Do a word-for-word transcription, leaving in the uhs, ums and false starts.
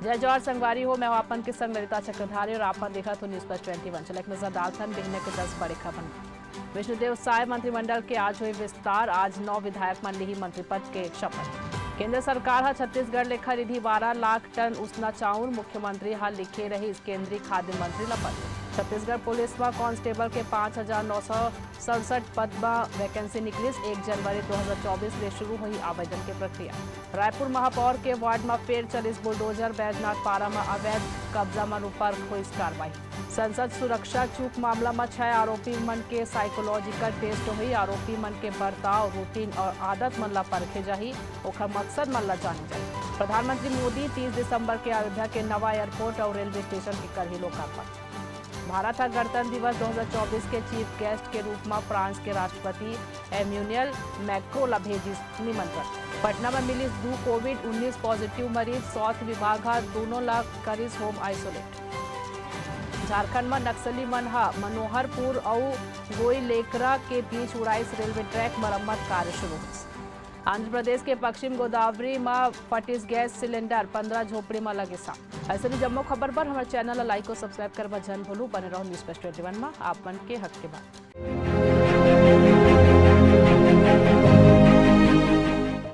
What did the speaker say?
जय जोहार संगवारी हो, मैं हूं आपन के संग ललिता चक्रधारी और आपन देखत हो News Plus Twenty One। चला एक नजर डालथन बिहनिया के दस बड़े खबर में। विष्णुदेव साय मंत्रिमंडल के आज होही विस्तार, आज नौ विधायक मन लिही मंत्री पद के शपथ। केंद्र सरकार ह छत्तीसगढ़ ले खरीदही बारह लाख टन उसना चाउर, मुख्यमंत्री ह लिखे रहिस केंद्रीय खाद्य मंत्री ल पत्र। छत्तीसगढ़ पुलिस म कांस्टेबल के पांच हजार नौ सौ सड़सठ पद म वैकेंसी निकलिस, एक जनवरी दो हजार चौबीस ले शुरू होही आवेदन के प्रक्रिया। रायपुर महापौर के वार्ड म फेर चलिस बुलडोजर, बैजनाथ पारा म अवैध कब्जा मन उपर होइस कार्रवाई। संसद सुरक्षा चूक मामला म छह आरोपी मन के साइकोलॉजिकल टेस्ट होही, आरोपी मन के बर्ताव, रूटीन और आदत मन ला परखे जाही, ओखर मकसद मन ला जाने जाही। प्रधानमंत्री मोदी तीस दिसंबर के अयोध्या के नवा एयरपोर्ट और रेलवे स्टेशन के करही लोकार्पण। भारत ह गणतंत्र दिवस दो हज़ार चौबीस के चीफ गेस्ट के रूप म फ्रांस के राष्ट्रपति एम्यूनियल मैक्रो ला भेजिस निमंत्रण। पटना म मिलिस दू कोविड उन्नीस पॉजिटिव मरीज, स्वास्थ्य विभाग ह दूनों ला करिस होम आइसोलेट। झारखंड म नक्सली मन ह मनोहरपुर अउ गोईलेकरा के बीच उड़ाइस रेलवे ट्रैक, मरम्मत कार्य शुरू होइस। आंध्र प्रदेश के पश्चिम गोदावरी म फटिस गैस सिलेंडर, पंद्रह झोपड़ी म लगे सांप। अइसने जम्मो खबर बर हमर चैनल ला लाइक अउ सब्सक्राइब करे बर झन भूलू। बने रहो News Plus Twenty One म, आप मन के हक के बात।